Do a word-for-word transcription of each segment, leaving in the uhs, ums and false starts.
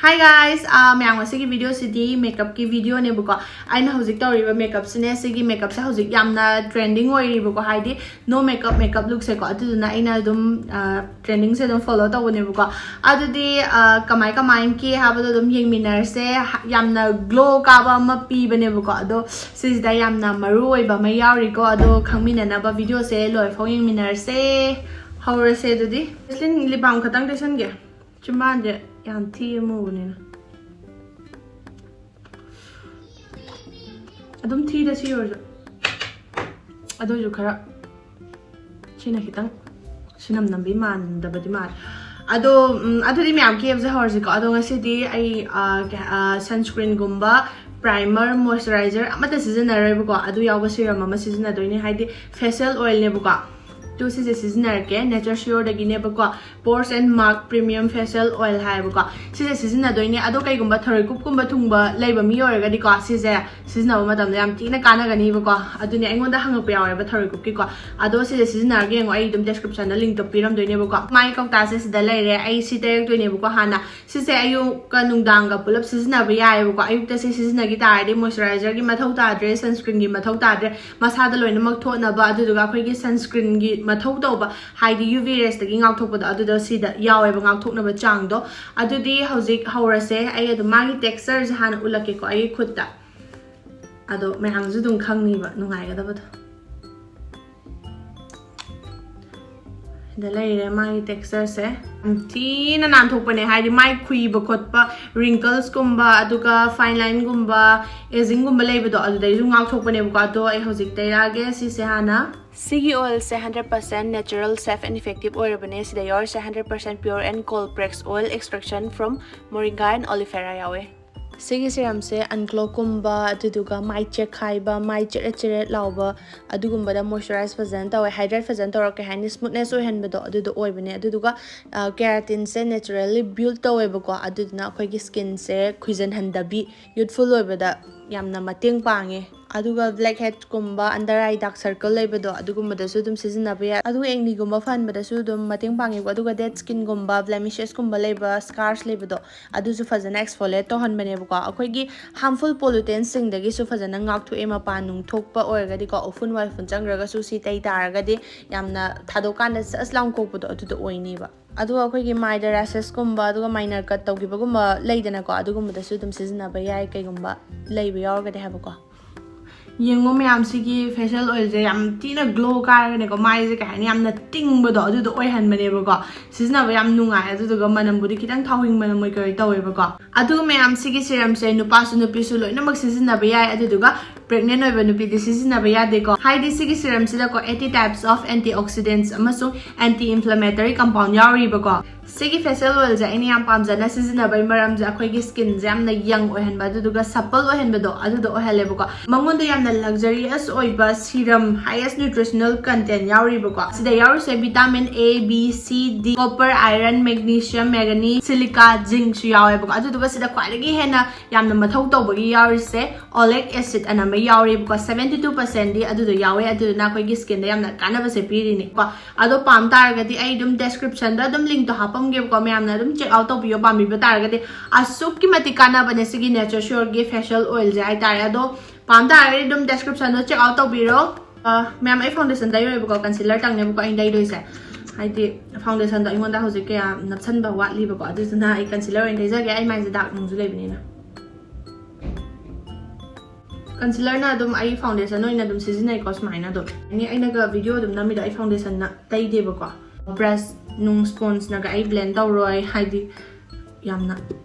Hi guys, uh, ꯃꯌꯥꯝ, ꯉꯁꯤꯒꯤ ꯚꯤꯗꯤꯑꯣꯁꯤꯗꯤ ꯃꯦꯀꯞꯀꯤ ꯚꯤꯗꯤꯑꯣꯅꯦꯕꯀꯣ꯫ ꯑꯩꯅ ꯍꯧꯖꯤꯛ ꯇꯧꯔꯤꯕ ꯃꯦꯀꯞꯁꯤꯅꯦ, ꯁꯤꯒꯤ ꯃꯦꯀꯞꯁꯦ ꯍꯧꯖꯤꯛ ꯌꯥꯝꯅ ꯇ꯭ꯔꯦꯟꯗꯤꯡ ꯑꯣꯏꯔꯤꯕꯀꯣ, ꯍꯥꯏꯗꯤ no makeup makeup lookꯁꯦꯀꯣ꯫ ꯑꯗꯨꯗꯨꯅ ꯑꯩꯅ ꯑꯗꯨꯝ ꯇ꯭ꯔꯦꯟꯗꯤꯡꯁꯦ ꯑꯗꯨꯝ ꯐꯣꯂꯣ ꯇꯧꯕꯅꯦꯕꯀꯣ꯫ ꯑꯗꯨꯗꯤ ꯑ, ꯀꯃꯥꯏ ꯀꯃꯥꯏꯅ ꯀꯦ ꯍꯥꯏꯕꯗꯣ ꯑꯗꯨꯝ ꯌꯦꯡꯃꯤꯟꯅꯔꯁꯦ꯫ ꯍ- ꯌꯥꯝꯅ ꯒ꯭ꯂꯣ ꯀꯥꯕ ꯑꯃ ꯄꯤꯕꯅꯦꯕꯀꯣ꯫ ꯑꯗꯣ ꯁꯤꯁꯤꯗ ꯌꯥꯝꯅ ꯃꯔꯨ ꯑꯣꯏꯕ ꯑꯃ ꯌꯥꯎꯔꯤꯀꯣ꯫ ꯑꯗꯣ ꯈꯪꯃꯤꯟꯅꯅꯕ ꯚꯤꯗꯤꯑꯣꯁꯦ ꯂꯣꯏꯐꯥꯎ ꯌꯦꯡꯃꯤꯟꯅꯔꯁꯦ꯫ ꯍꯧꯔꯁꯦ ꯑꯗꯨꯗꯤ꯫ ꯖꯦꯁꯂꯤꯟ, ꯂꯤꯞ ꯕꯥꯝ ꯈꯛꯇꯪ ꯇꯩꯁꯟꯒꯦ꯫ ꯆꯤꯝꯕꯥꯟꯁꯦ ꯌꯥꯝ ꯊꯤ ꯑꯃꯨꯕꯅꯤꯅ꯫ ꯑꯗꯨꯝ ꯊꯤꯗ ꯁꯤ ꯑꯣꯏꯔꯁꯨ꯫ ꯑꯗꯨ ꯑꯣꯏꯔꯁꯨ ꯈꯔ ꯁꯤꯅ ꯈꯤꯇꯪ ꯁꯤꯅꯝ ꯅꯝꯕꯤ ꯃꯥꯟꯗꯕꯗꯤ ꯃꯥꯜꯂꯦ꯫ ꯑꯗꯣ, ꯎꯝ, ꯑꯗꯨꯗꯤ ꯃꯌꯥꯝ ꯀꯦꯕꯁꯦ ꯍꯧꯔꯁꯤꯀꯣ꯫ ꯑꯗꯣ ꯉꯁꯤꯗꯤ ꯑꯩ, ꯑ, ꯀꯩ-, ꯑ, ꯁꯟꯁꯀ꯭ꯔꯤꯟꯒꯨꯝꯕ, ꯄ꯭ꯔꯥꯏꯃꯔ, ꯃꯣꯏꯆꯔꯥꯏꯖꯔ ꯑꯃꯠꯇ ꯁꯤꯖꯤꯟꯅꯔꯣꯏꯕꯀꯣ꯫ ꯑꯗꯨ ꯌꯥꯎꯕ ꯁꯤꯔꯝ ꯑꯃ ꯁꯤꯖꯤꯟꯅꯗꯣꯏꯅꯦ, ꯍꯥꯏꯗꯤ ꯐꯦꯁꯤꯌꯦꯜ ꯑꯣꯏꯜꯅꯦꯕꯀꯣ꯫ ꯇꯨ ꯁꯤꯁꯦ ꯁꯤꯖꯤꯟꯅꯔꯛꯀꯦ, nature ꯁꯤꯌꯣꯔꯗꯒꯤꯅꯦꯕꯀꯣ꯫ Pores and Mark Premium Facial Oil ꯍꯥꯏꯌꯦꯕꯀꯣ꯫ ꯁꯤꯁꯦ ꯁꯤꯖꯤꯟꯅꯗꯣꯏꯅꯦ꯫ ꯑꯗꯣ ꯀꯩꯒꯨꯝꯕ ꯊꯔꯣꯏ ꯀꯨꯞꯀꯨꯝꯕ ꯊꯨꯡꯕ ꯂꯩꯕ ꯃꯤ ꯑꯣꯏꯔꯒꯗꯤꯀꯣ, ꯁꯤꯁꯦ ꯁꯤꯖꯤꯟꯅꯕ ꯃꯇꯝꯗ ꯌꯥꯝ ꯊꯤꯅ ꯀꯥꯟꯅꯒꯅꯤꯕꯀꯣ꯫ ꯑꯗꯨꯅꯦ, ꯑꯩꯉꯣꯟꯗ ꯍꯪꯉꯛꯄ ꯌꯥꯎꯋꯦꯕ ꯊꯔꯣꯏ ꯀꯨꯞꯀꯤꯀꯣ꯫ ꯑꯗꯣ ꯁꯤꯁꯦ ꯁꯤꯖꯤꯟꯅꯔꯒ ꯌꯦꯡꯉꯣ, ꯑꯩ ꯑꯗꯨꯝ ꯗꯦꯁꯀ꯭ꯔꯤꯞꯁꯟꯗ ꯂꯤꯡꯛꯇꯣ ꯄꯤꯔꯝꯗꯣꯏꯅꯦꯕꯀꯣ꯫ ꯃꯥꯏ ꯀꯧꯇꯥꯁꯦ ꯁꯤꯗ ꯂꯩꯔꯦ꯫ ꯑꯩ ꯁꯤ ꯇꯩꯔꯛꯇꯣꯏꯅꯦꯕꯀꯣ ꯍꯥꯟꯅ꯫ ꯁꯤꯁꯦ ꯑꯌꯨꯛꯀ ꯅꯨꯡꯗꯥꯡꯒ ꯄꯨꯂꯞ ꯁꯤꯖꯤꯟꯅꯕ ꯌꯥꯏꯌꯦꯕꯀꯣ꯫ ꯑꯌꯨꯛꯇ ꯁꯤ ꯁꯤꯖꯤꯟꯅꯈꯤ ꯇꯥꯔꯗꯤ ꯃꯣꯏꯆꯔꯥꯏꯖꯔꯒꯤ ꯃꯊꯧ ꯇꯥꯗ꯭ꯔꯦ, ꯁꯟꯁꯀ꯭ꯔꯤꯟꯒꯤ ꯃꯊꯧ ꯇꯥꯗ꯭ꯔꯦ꯫ ꯃꯁꯥꯗ ꯂꯣꯏꯅꯃꯛ ꯊꯣꯠꯅꯕ, ꯑꯗꯨꯗꯨꯒ ꯑꯩꯈꯣꯏꯒꯤ ꯁꯟꯁꯀ꯭ꯔꯤꯟꯒꯤ ꯃꯊꯧ ꯇꯧꯕ, ꯍꯥꯏꯗꯤ ꯌꯨ ꯚꯤ ꯔꯦꯁꯇꯒꯤ ꯉꯥꯛꯊꯣꯛꯄꯗꯣ, ꯑꯗꯨꯗꯣ ꯁꯤꯗ ꯌꯥꯎꯋꯦꯕ, ꯉꯥꯛꯊꯣꯛꯅꯕ ꯆꯥꯡꯗꯣ꯫ ꯑꯗꯨꯗꯤ ꯍꯧꯖꯤꯛ ꯍꯧꯔꯁꯦ꯫ ꯑꯩ ꯑꯗꯨꯝ ꯃꯥꯒꯤ ꯇꯦꯛꯁꯆꯔꯁꯦ ꯍꯥꯟꯅ ꯎꯠꯂꯛꯀꯦꯀꯣ ꯑꯩꯒꯤ ꯈꯨꯠꯇ꯫ ꯑꯗꯣ ꯃꯌꯥꯝꯁꯨ ꯑꯗꯨꯝ ꯈꯪꯅꯤꯕ ꯅꯨꯡꯉꯥꯏꯒꯗꯕꯗꯣ꯫ ꯁꯤꯗ ꯂꯩꯔꯦ ꯃꯥꯒꯤ ꯇꯦꯛꯁꯆꯔꯁꯦ꯫ ꯌꯥꯝ ꯊꯤꯅ ꯅꯥꯟꯊꯣꯛꯄꯅꯦ, ꯍꯥꯏꯗꯤ ꯃꯥꯏ ꯈꯨꯏꯕ ꯈꯣꯠꯄ, ꯔꯤꯡꯀꯜꯁꯀꯨꯝꯕ, ꯑꯗꯨꯒ ꯐꯥꯏꯟ ꯂꯥꯏꯟꯒꯨꯝꯕ, ꯑꯦꯖꯤꯡꯒꯨꯝꯕ ꯂꯩꯕꯗꯣ, ꯑꯗꯨꯗꯩꯁꯨ ꯉꯥꯛꯊꯣꯛꯄꯅꯦꯕꯀꯣ꯫ ꯑꯗꯣ ꯑꯩ ꯍꯧꯖꯤꯛ ꯇꯩꯔꯛꯑꯒꯦ ꯁꯤꯁꯦ ꯍꯥꯟꯅ꯫ ꯁꯤꯒꯤ ꯑꯣꯏꯜꯁꯦ hundred percent natural, safe and effective ꯑꯣꯏꯔꯕꯅꯦ꯫ ꯁꯤꯗ ꯌꯥꯎꯔꯤꯁꯦ hundred percent pure and cold pressed oil extraction from moringa and oleifera ꯌꯥꯎꯋꯦ꯫ ꯁꯤꯒꯤ ꯁꯤꯔꯝꯁꯦ ꯑꯟꯀ꯭ꯂꯣꯛꯀꯨꯝꯕ, ꯑꯗꯨꯗꯨꯒ ꯃꯥꯏ ꯆꯦꯛꯈꯥꯏꯕ, ꯃꯥꯏ ꯆꯦꯔꯦꯠ ꯆꯦꯔꯦꯠ ꯂꯥꯎꯕ, ꯑꯗꯨꯒꯨꯝꯕꯗ ꯃꯣꯏꯆꯔꯥꯏꯁ ꯐꯖꯅ ꯇꯧꯋꯦ, ꯍꯥꯏꯗ꯭ꯔꯦꯠ ꯐꯖꯅ ꯇꯧꯔꯛꯀꯦ ꯍꯥꯏꯅꯤ, ꯁ꯭ꯃꯨꯠꯅꯦꯁ ꯑꯣꯏꯍꯟꯕꯗꯣ ꯑꯗꯨꯗꯣ ꯑꯣꯏꯕꯅꯦ꯫ ꯑꯗꯨꯗꯨꯒ ꯀꯦꯔꯥꯇꯤꯟꯁꯦ ꯅꯦꯆꯔꯦꯜꯂꯤ ꯕꯤꯜꯗ ꯇꯧꯋꯦꯕꯀꯣ, ꯑꯗꯨꯗꯨꯅ ꯑꯩꯈꯣꯏꯒꯤ ꯁ꯭ꯀꯤꯟꯁꯦ ꯈꯨꯏꯖꯟꯍꯟꯗꯕꯤ, ꯌꯨꯠꯐꯨꯜ ꯑꯣꯏꯕꯗ ꯌꯥꯝꯅ ꯃꯇꯦꯡ ꯄꯥꯡꯉꯦ꯫ ꯑꯗꯨꯒ blackhead ꯀꯨꯝꯕ, under eye dark circle ꯂꯩꯕꯗꯣ, ꯑꯗꯨꯒꯨꯝꯕꯗꯁꯨ ꯑꯗꯨꯝ ꯁꯤꯖꯤꯟꯅꯕ ꯌꯥꯏ꯫ ꯑꯗꯨꯒ acne ꯒꯨꯝꯕ ꯐꯍꯟꯕꯗꯁꯨ ꯑꯗꯨꯝ ꯃꯇꯦꯡ ꯄꯥꯡꯉꯦꯀꯣ꯫ ꯑꯗꯨꯒ dead skin ꯒꯨꯝꯕ, blemishes ꯀꯨꯝꯕ ꯂꯩꯕ, scars ꯂꯩꯕꯗꯣ, ꯑꯗꯨꯁꯨ ꯐꯖꯅ exfoliate ꯇꯧꯍꯟꯕꯅꯦꯕꯀꯣ꯫ ꯑꯩꯈꯣꯏꯒꯤ harmful pollutants ꯁꯤꯡꯗꯒꯤꯁꯨ ꯐꯖꯅ ꯉꯥꯛꯊꯣꯛꯑꯦ꯫ ꯃꯄꯥꯟ ꯅꯨꯡ ꯊꯣꯛꯄ ꯑꯣꯏꯔꯒꯗꯤꯀꯣ, ꯎꯐꯨꯟ ꯋꯥꯏꯐꯨꯟ ꯆꯪꯈ꯭ꯔꯒꯁꯨ ꯁꯤ ꯇꯩ ꯇꯥꯔꯒꯗꯤ ꯌꯥꯝꯅ ꯊꯥꯗꯣꯛꯀꯥꯟꯗ ꯁꯁ ꯂꯥꯎ ꯀꯣꯛꯄꯗꯣ ꯑꯗꯨꯗꯣ ꯑꯣꯏꯅꯤꯕ꯫ ꯑꯗꯨꯒ ꯑꯩꯈꯣꯏꯒꯤ ꯃꯥꯏꯗ rashes ꯀꯨꯝꯕ, ꯑꯗꯨꯒ minor cut ꯇꯧꯈꯤꯕꯒꯨꯝꯕ ꯂꯩꯗꯅꯀꯣ, ꯑꯗꯨꯒꯨꯝꯕꯗꯁꯨ ꯑꯗꯨꯝ ꯁꯤꯖꯤꯟꯅꯕ ꯌꯥꯏ, ꯀꯩꯒꯨꯝꯕ ꯂꯩꯕ ꯌꯥꯎꯔꯒꯗꯤ ꯍꯥꯏꯕꯀꯣ꯫ ꯌꯦꯡꯉꯣ ꯃꯌꯥꯝ, ꯁꯤꯒꯤ facial oil ꯁꯦ ꯌꯥꯝ ꯊꯤꯅ glow ꯀꯥꯔꯒꯅꯦꯀꯣ, ꯃꯥꯏꯁꯦ ꯀꯩ ꯍꯥꯏꯅꯤ, ꯌꯥꯝꯅ ꯇꯤꯡꯕꯗꯣ ꯑꯗꯨꯗꯣ ꯑꯣꯏꯍꯟꯕꯅꯦꯕꯀꯣ꯫ ꯁꯤꯖꯤꯟꯅꯕ ꯌꯥꯝ ꯅꯨꯡꯉꯥꯏ, ꯑꯗꯨꯗꯨꯒ ꯃꯅꯝꯕꯨꯗꯤ ꯈꯤꯇꯪ ꯊꯥꯎꯍꯤꯡ ꯃꯅꯝ ꯑꯣꯏ ꯀꯩ ꯑꯣꯏ ꯇꯧꯋꯦꯕꯀꯣ꯫ ꯑꯗꯨꯒ ꯃꯌꯥꯝ, ꯁꯤꯒꯤ serum ꯁꯦ ꯅꯨꯄꯥꯁꯨ ꯅꯨꯄꯤꯁꯨ ꯂꯣꯏꯅꯃꯛ ꯁꯤꯖꯤꯟꯅꯕ ꯌꯥꯏ, ꯑꯗꯨꯗꯨꯒ pregnant ꯑꯣꯏꯕ ꯅꯨꯄꯤꯗꯤ ꯁꯤꯖꯤꯟꯅꯕ ꯌꯥꯗꯦꯀꯣ꯫ ꯍꯥꯏꯗꯤ ꯁꯤꯒꯤ serum ꯁꯤꯗꯀꯣ eighty types of antioxidants ꯑꯃꯁꯨꯡ anti inflammatory compound ꯌꯥꯎꯔꯤꯕꯀꯣ꯫ ꯁꯤꯒꯤ facial oil ꯁꯦ ꯑꯩꯅ ꯌꯥꯝ ꯄꯥꯝꯖꯅ ꯁꯤꯖꯤꯟꯅꯕꯒꯤ ꯃꯔꯝꯁꯦ ꯑꯩꯈꯣꯏꯒꯤ skin ꯁꯦ ꯌꯥꯝꯅ young ꯑꯣꯏꯍꯟꯕ, ꯑꯗꯨꯗꯨꯒ supple ꯑꯣꯏꯍꯟꯕꯗꯣ ꯑꯗꯨꯗꯣ ꯑꯣꯏꯍꯜꯂꯦꯕꯀꯣ꯫ ꯃꯉꯣꯟꯗ ꯌꯥꯝꯅ luxurious ꯑꯣꯏꯕ serum, highest nutritional content ꯌꯥꯎꯔꯤꯕꯀꯣ꯫ ꯁꯤꯗ ꯌꯥꯎꯔꯤꯁꯦ vitamin A, B, C, D, copper, iron, magnesium, manganese, silica, zinc ꯁꯨ ꯌꯥꯎꯋꯦꯕꯀꯣ꯫ ꯑꯗꯨꯗꯨꯒ ꯁꯤꯗ ꯈ꯭ꯋꯥꯏꯗꯒꯤ ꯍꯦꯟꯅ ꯌꯥꯝꯅ ꯃꯊꯧ ꯇꯧꯕꯒꯤ ꯌꯥꯎꯔꯤꯁꯦ oleic acid ꯑꯅ ꯑꯃ ꯌꯥꯎꯔꯤꯕꯀꯣ꯫ Seventy two percent ꯗꯤ ꯑꯗꯨꯗꯣ ꯌꯥꯎꯋꯦ, ꯑꯗꯨꯗꯨꯅ ꯑꯩꯈꯣꯏꯒꯤ skin ꯗ ꯌꯥꯝꯅ ꯀꯥꯟꯅꯕꯁꯦ ꯄꯤꯔꯤꯅꯦꯀꯣ꯫ ꯑꯗꯣ ꯄꯥꯝ ꯇꯥꯔꯒꯗꯤ ꯑꯩ ꯑꯗꯨꯝ description ꯗ ꯑꯗꯨꯝ link ꯇꯣ ꯍꯥꯞꯄꯝꯒꯦꯕꯀꯣ, ꯃꯌꯥꯝꯅ ꯑꯗꯨꯝ check out ꯇꯧꯕꯤꯌꯣ ꯄꯥꯝꯕꯤꯕ ꯇꯥꯔꯒꯗꯤ꯫ ꯑꯁꯨꯛꯀꯤ ꯃꯇꯤꯛ ꯀꯥꯟꯅꯕꯅꯦ ꯁꯤꯒꯤ Nature Sure ꯒꯤ facial oil ꯁꯦ ꯍꯥꯏꯇꯥꯔꯦ꯫ ꯑꯗꯣ ꯄꯥꯝ ꯇꯥꯔꯒꯗꯤ ꯑꯗꯨꯝ description ꯗꯣ check out ꯇꯧꯕꯤꯔꯣ꯫ ꯑ, ꯃꯌꯥꯝ, ꯑꯩ foundation ꯇꯩꯔꯣꯏꯕꯀꯣ, concealer ꯇꯪꯅꯦꯕꯀꯣ ꯑꯩꯅ ꯇꯩꯗꯣꯏꯁꯦ꯫ ꯍꯥꯏꯗꯤ foundation ꯗꯣ ꯑꯩꯉꯣꯟꯗ ꯍꯧꯖꯤꯛ ꯀꯌꯥ ꯅꯞꯁꯟꯕ ꯋꯥꯠꯂꯤꯕꯀꯣ, ꯑꯗꯨꯗꯨꯅ ꯑꯩ concealer ꯑꯣꯏꯅ ꯇꯩꯖꯒꯦ, ꯑꯩ ꯃꯥꯏꯁꯦ dark ꯅꯨꯡꯁꯨ ꯂꯩꯕꯅꯤꯅ꯫ Concealer ꯅ ꯑꯗꯨꯝ ꯑꯩ foundation ꯑꯣꯏꯅ ꯑꯗꯨꯝ ꯁꯤꯖꯤꯟꯅꯩꯀꯣ, ꯁꯨꯃꯥꯏꯅ ꯑꯗꯨꯝ꯫ ꯑꯩꯅ video ꯑꯗꯨꯝ ꯅꯝꯃꯤꯗꯣ ꯑꯩ foundation ꯅ ꯇꯩꯗꯦꯕꯀꯣ꯫ Brush ꯅꯨꯡ sponge ꯅꯒ ꯑꯩ blend ꯇꯧꯔꯣꯏ, ꯍꯥꯏꯗꯤ ꯌꯥꯝꯅ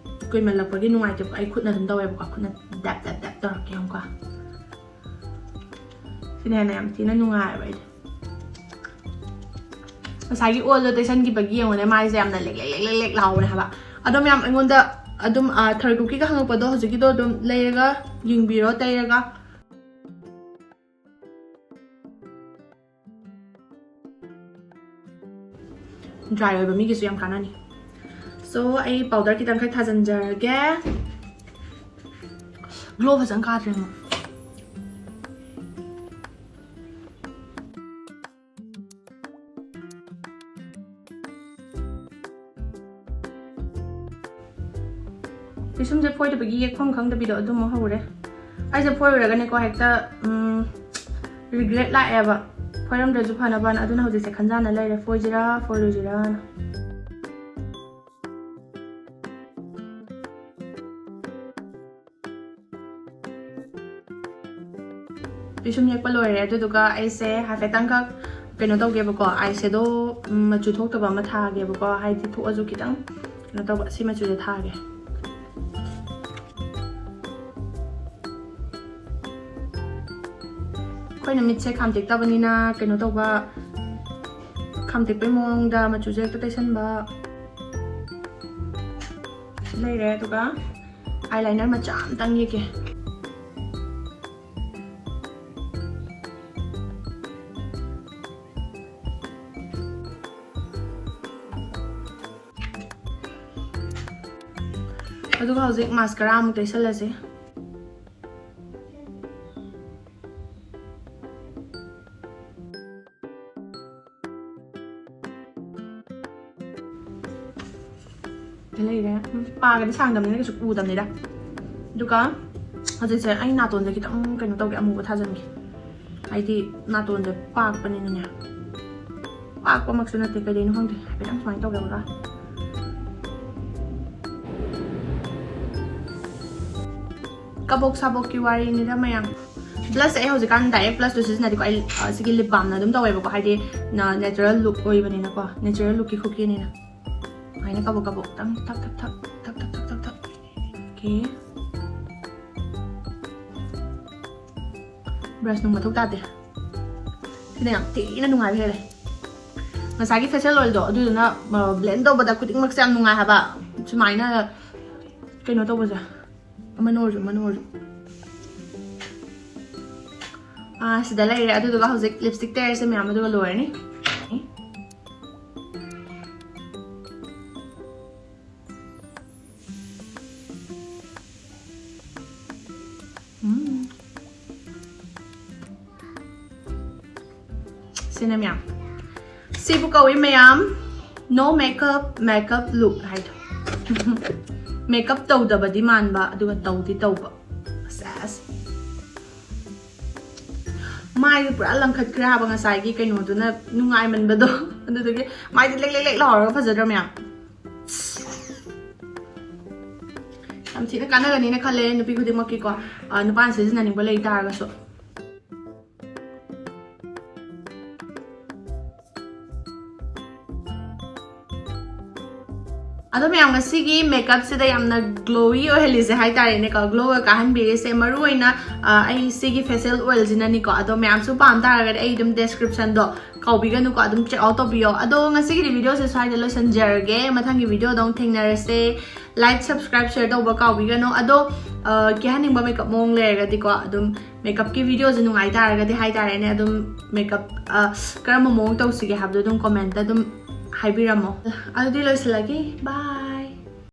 ꯀꯨꯏꯃꯜꯂꯛꯄꯒꯤ ꯅꯨꯡꯉꯥꯏꯇꯦꯕꯀꯣ꯫ ꯑꯩ ꯈꯨꯠꯅ ꯑꯗꯨꯝ ꯇꯧꯋꯦꯕꯀꯣ, ꯈꯨꯠꯅ dab dab dab ꯇꯧꯔꯛꯀꯦ ꯌꯦꯡꯉꯨꯀꯣ꯫ ꯁꯤꯅ ꯍꯦꯟꯅ ꯌꯥꯝ ꯊꯤꯅ ꯅꯨꯡꯉꯥꯏꯕ ꯑꯩꯗꯤ꯫ ꯉꯁꯥꯏꯒꯤ oil ꯗꯣ ꯇꯩꯁꯟꯈꯤꯕꯒꯤ ꯌꯦꯡꯉꯨꯅꯦ, ꯃꯥꯏꯁꯦ ꯌꯥꯝꯅ ꯂꯦꯛ ꯂꯦꯛ ꯂꯦꯛ ꯂꯦꯛ ꯂꯦꯛ ꯂꯥꯎꯕꯅꯦ ꯍꯥꯏꯕ꯫ ꯑꯗꯣ ꯃꯌꯥꯝ, ꯑꯩꯉꯣꯟꯗ ꯑꯗꯨꯝ, ꯑ, ꯊꯔꯣꯏ ꯀꯨꯞꯀꯤꯒ ꯍꯪꯉꯛꯄꯗꯣ ꯍꯧꯖꯤꯛꯀꯤꯗꯣ ꯑꯗꯨꯝ ꯂꯩꯔꯒ ꯌꯦꯡꯕꯤꯔꯣ, ꯇꯩꯔꯒ꯫ Dry ꯑꯣꯏꯕ ꯃꯤꯒꯤꯁꯨ ꯌꯥꯝ ꯀꯥꯟꯅꯅꯤ꯫ So, ꯑꯩ powder ꯈꯤꯇꯪꯈꯛ ꯊꯥꯖꯤꯟꯖꯔꯒꯦ꯫ ꯒ꯭ꯂꯣ ꯐꯖꯅ ꯀꯥꯗ꯭ꯔꯦ ꯑꯃꯨꯛ꯫ ꯄꯤꯁꯨꯝꯁꯦ ꯐꯣꯏꯗꯕꯒꯤ ꯌꯦꯛꯐꯝ ꯈꯪꯗꯕꯤꯗꯣ ꯑꯗꯨꯃꯨꯛ ꯍꯧꯔꯦ꯫ ꯑꯩꯁꯦ ꯐꯣꯏꯔꯨꯔꯒꯅꯦꯀꯣ, ꯍꯦꯛꯇ ꯔꯤꯒ꯭ꯔꯦꯠ ꯂꯥꯛꯑꯦꯕ, ꯐꯣꯏꯔꯝꯗ꯭ꯔꯁꯨ ꯐꯅꯕꯅ꯫ ꯑꯗꯨꯅ ꯍꯧꯖꯤꯛꯁꯦ ꯈꯟꯖꯥꯟꯅ ꯂꯩꯔꯦ, ꯐꯣꯏꯁꯤꯔꯥ ꯐꯣꯏꯔꯣꯏꯁꯤꯔꯥꯅ꯫ ꯄꯤꯁꯨꯝ ꯌꯦꯛꯄ ꯂꯣꯏꯔꯦ꯫ ꯑꯗꯨꯗꯨꯒ ꯑꯩꯁꯦ ꯍꯥꯏꯐꯦꯠꯇꯪꯈꯛ ꯀꯩꯅꯣ ꯇꯧꯒꯦꯕꯀꯣ, ꯑꯥꯏ ꯁꯦꯗꯣ ꯃꯆꯨ ꯊꯣꯛꯇꯕ ꯑꯃ ꯊꯥꯒꯦꯕꯀꯣ, ꯍꯥꯏꯗꯤ ꯊꯣꯛꯑꯁꯨ ꯈꯤꯇꯪ ꯀꯩꯅꯣ ꯇꯧꯕ, ꯁꯤ ꯃꯆꯨꯁꯦ ꯊꯥꯒꯦ꯫ ꯑꯩꯈꯣꯏꯅ ꯃꯤꯠꯁꯦ ꯈꯥꯝꯇꯦꯛꯇꯕꯅꯤꯅ ꯀꯩꯅꯣ ꯇꯧꯕ, ꯈꯥꯝꯇꯦꯛꯄꯩ ꯃꯑꯣꯡꯗ ꯃꯆꯨꯁꯦ ꯍꯦꯛꯇ ꯇꯩꯁꯟꯕ ꯂꯩꯔꯦ꯫ ꯑꯗꯨꯒ ꯑꯥꯏ ꯂꯥꯏꯅꯔ ꯃꯆꯥ ꯑꯝꯇꯪ ꯌꯦꯛꯀꯦ꯫ ꯑꯗꯨꯒ ꯍꯧꯖꯤꯛ ꯃꯥꯁꯀꯔꯥ ꯑꯃꯨꯛ ꯇꯩꯁꯜꯂꯁꯦ꯫ ꯂꯩꯔꯦ꯫ ꯎꯝ, ꯄꯥꯒꯗꯤ ꯁꯥꯡꯗꯕꯅꯤꯅ ꯀꯩꯁꯨ ꯎꯗꯕꯅꯤꯗ꯫ ꯑꯗꯨꯒ ꯍꯧꯖꯤꯛꯁꯦ ꯑꯩ ꯅꯥꯇꯣꯟꯁꯦ ꯈꯤꯇꯪ ꯀꯩꯅꯣ ꯇꯧꯒꯦ, ꯑꯃꯨꯕ ꯊꯥꯖꯤꯟꯒꯦ꯫ ꯍꯥꯏꯗꯤ ꯅꯥꯇꯣꯟꯁꯦ ꯄꯥꯛꯄꯅꯤꯅꯅꯦ꯫ ꯄꯥꯛꯄꯃꯛꯁꯨ ꯅꯠꯇꯦ, ꯀꯩꯗꯩꯅꯣ ꯈꯪꯗꯦ꯫ ꯍꯥꯏꯐꯦꯠꯇꯪ ꯁꯨꯃꯥꯏꯅ ꯇꯧꯒꯦꯕꯀꯣ꯫ ꯀꯕꯣꯛ ꯁꯥꯕꯣꯛꯀꯤ ꯋꯥꯔꯤꯅꯤꯗ ꯃꯌꯥꯝ꯫ ꯕ꯭ꯂꯁꯁꯦ ꯑꯩ ꯍꯧꯖꯤꯛꯀꯥꯟ ꯗꯥꯏꯔꯦꯛ ꯕ꯭ꯂꯁꯇꯨ ꯁꯤꯖꯤꯟꯅꯗꯦꯀꯣ꯫ ꯑꯩ, ꯑ, ꯁꯤꯒꯤ ꯂꯤꯞ ꯕꯥꯝꯅ ꯑꯗꯨꯝ ꯇꯧꯋꯦꯕꯀꯣ꯫ ꯍꯥꯏꯗꯤ natural look ꯑꯣꯏꯕꯅꯤꯅꯀꯣ꯫ Natural lookꯀꯤ ꯈꯨꯀꯤꯅꯤꯅ꯫ ꯁꯨꯃꯥꯏꯅ ꯀꯕꯣꯛ ꯀꯕꯣꯛꯇꯪ ꯊꯛ ꯊꯛ ꯊꯛ꯫ Okay꯫ ꯕ꯭ꯔꯁ ꯅꯨꯡ ꯃꯊꯧ ꯇꯥꯗꯦ꯫ ꯁꯤꯅ ꯌꯥꯝ ꯊꯤꯅ ꯅꯨꯡꯉꯥꯏꯕ ꯍꯦꯜꯂꯦ꯫ ꯉꯁꯥꯏꯒꯤ facial oilꯗꯣ ꯑꯗꯨꯗꯨꯅ, ꯑ, blend ꯇꯧꯕꯗ ꯈꯨꯗꯤꯡꯃꯛꯁꯦ ꯌꯥꯝ ꯅꯨꯡꯉꯥꯏ ꯍꯥꯏꯕ꯫ ꯁꯨꯃꯥꯏꯅ ꯀꯩꯅꯣ ꯇꯧꯕꯁꯦ꯫ ꯑꯃꯅ ꯑꯣꯏꯔꯁꯨ, ꯑꯃꯅ ꯑꯣꯏꯔꯁꯨ꯫ ꯑꯥ, ꯁꯤꯗ ꯂꯩꯔꯦ꯫ ꯑꯗꯨꯗꯨꯒ ꯍꯧꯖꯤꯛ lipstick ꯇꯩꯔꯁꯦ ꯃꯌꯥꯝ, ꯑꯗꯨꯒ ꯂꯣꯏꯔꯅꯤ꯫ ꯁꯤꯅ ꯃꯌꯥꯝ, ꯁꯤꯕꯨ ꯀꯧꯏ ꯃꯌꯥꯝ, no makeup, makeup look ꯍꯥꯏꯗꯣ꯫ Makeup ꯇꯧꯗꯕꯗꯤ ꯃꯥꯟꯕ, ꯑꯗꯨꯒ ꯇꯧꯗꯤ ꯇꯧꯕ꯫ ꯁꯦꯁ꯫ ꯃꯥꯏꯗꯤ ꯄꯨꯔꯥ ꯂꯪꯈꯠꯈ꯭ꯔꯦ ꯍꯥꯏꯕ ꯉꯁꯥꯏꯒꯤ ꯀꯩꯅꯣꯗꯨꯅ, ꯅꯨꯡꯉꯥꯏꯃꯟꯕꯗꯣ꯫ ꯑꯗꯨꯗꯨꯒꯤ ꯃꯥꯏꯗꯤ ꯂꯦꯛ ꯂꯦꯛ ꯂꯦꯛ ꯂꯥꯎꯔꯒ ꯐꯖꯗ꯭ꯔꯥ ꯃꯌꯥꯝ? ꯌꯥꯝ ꯊꯤꯅ ꯀꯥꯟꯅꯒꯅꯤꯅ ꯈꯜꯂꯦ ꯅꯨꯄꯤ ꯈꯨꯗꯤꯡꯃꯛꯀꯤꯀꯣ꯫ ꯑ, ꯅꯨꯄꯥꯅ ꯁꯤꯖꯤꯟꯅꯅꯤꯡꯕ ꯂꯩ ꯇꯥꯔꯒꯁꯨ꯫ ꯑꯗꯣ ꯃꯌꯥꯝ, ꯉꯁꯤꯒꯤ makeupꯁꯤꯗ ꯌꯥꯝꯅ glowy ꯑꯣꯏꯍꯜꯂꯤꯁꯦ ꯍꯥꯏꯇꯥꯔꯦꯅꯦꯀꯣ, glowꯒ ꯀꯥꯍꯟꯕꯤꯔꯤꯁꯦ꯫ ꯃꯔꯨꯑꯣꯏꯅ, ꯑ, ꯑꯩ ꯁꯤꯒꯤ facial oilꯁꯤꯅꯅꯤꯀꯣ꯫ ꯑꯗꯣ ꯃꯌꯥꯝꯁꯨ ꯄꯥꯝ ꯇꯥꯔꯒꯗꯤ ꯑꯩ ꯑꯗꯨꯝ descriptionꯗꯣ ꯀꯥꯎꯕꯤꯒꯅꯨꯀꯣ, ꯑꯗꯨꯝ check out ꯇꯧꯕꯤꯌꯣ꯫ ꯑꯗꯣ ꯉꯁꯤꯒꯤꯗꯤ videoꯁꯦ ꯁ꯭ꯋꯥꯏꯗ ꯂꯣꯏꯁꯤꯟꯖꯔꯒꯦ꯫ ꯃꯊꯪꯒꯤ videoꯗ ꯑꯃꯨꯛ ꯊꯦꯡꯅꯔꯁꯦ꯫ Like, subscribe, share ꯇꯧꯕ ꯀꯥꯎꯕꯤꯒꯅꯨ꯫ ꯑꯗꯣ, ꯑ, ꯀꯦꯍꯟꯅꯤꯡꯕ makeup ꯃꯑꯣꯡ ꯂꯩꯔꯒꯗꯤꯀꯣ, ꯑꯗꯨꯝ makeupꯀꯤ videoꯁꯦ ꯅꯨꯡꯉꯥꯏ ꯇꯥꯔꯒꯗꯤ ꯍꯥꯏꯇꯥꯔꯦꯅꯦ, ꯑꯗꯨꯝ makeup, ꯑ, ꯀꯔꯝꯕ ꯃꯑꯣꯡ ꯇꯧꯁꯤꯒꯦ ꯍꯥꯏꯕꯗꯣ ꯑꯗꯨꯝ commentꯇ ꯑꯗꯨꯝ ꯍꯥꯏꯕꯤꯔꯝꯃꯣ꯫ ꯑꯗꯨꯗꯤ ꯂꯣꯏꯁꯤꯜꯂꯒꯦ꯫ Bye꯫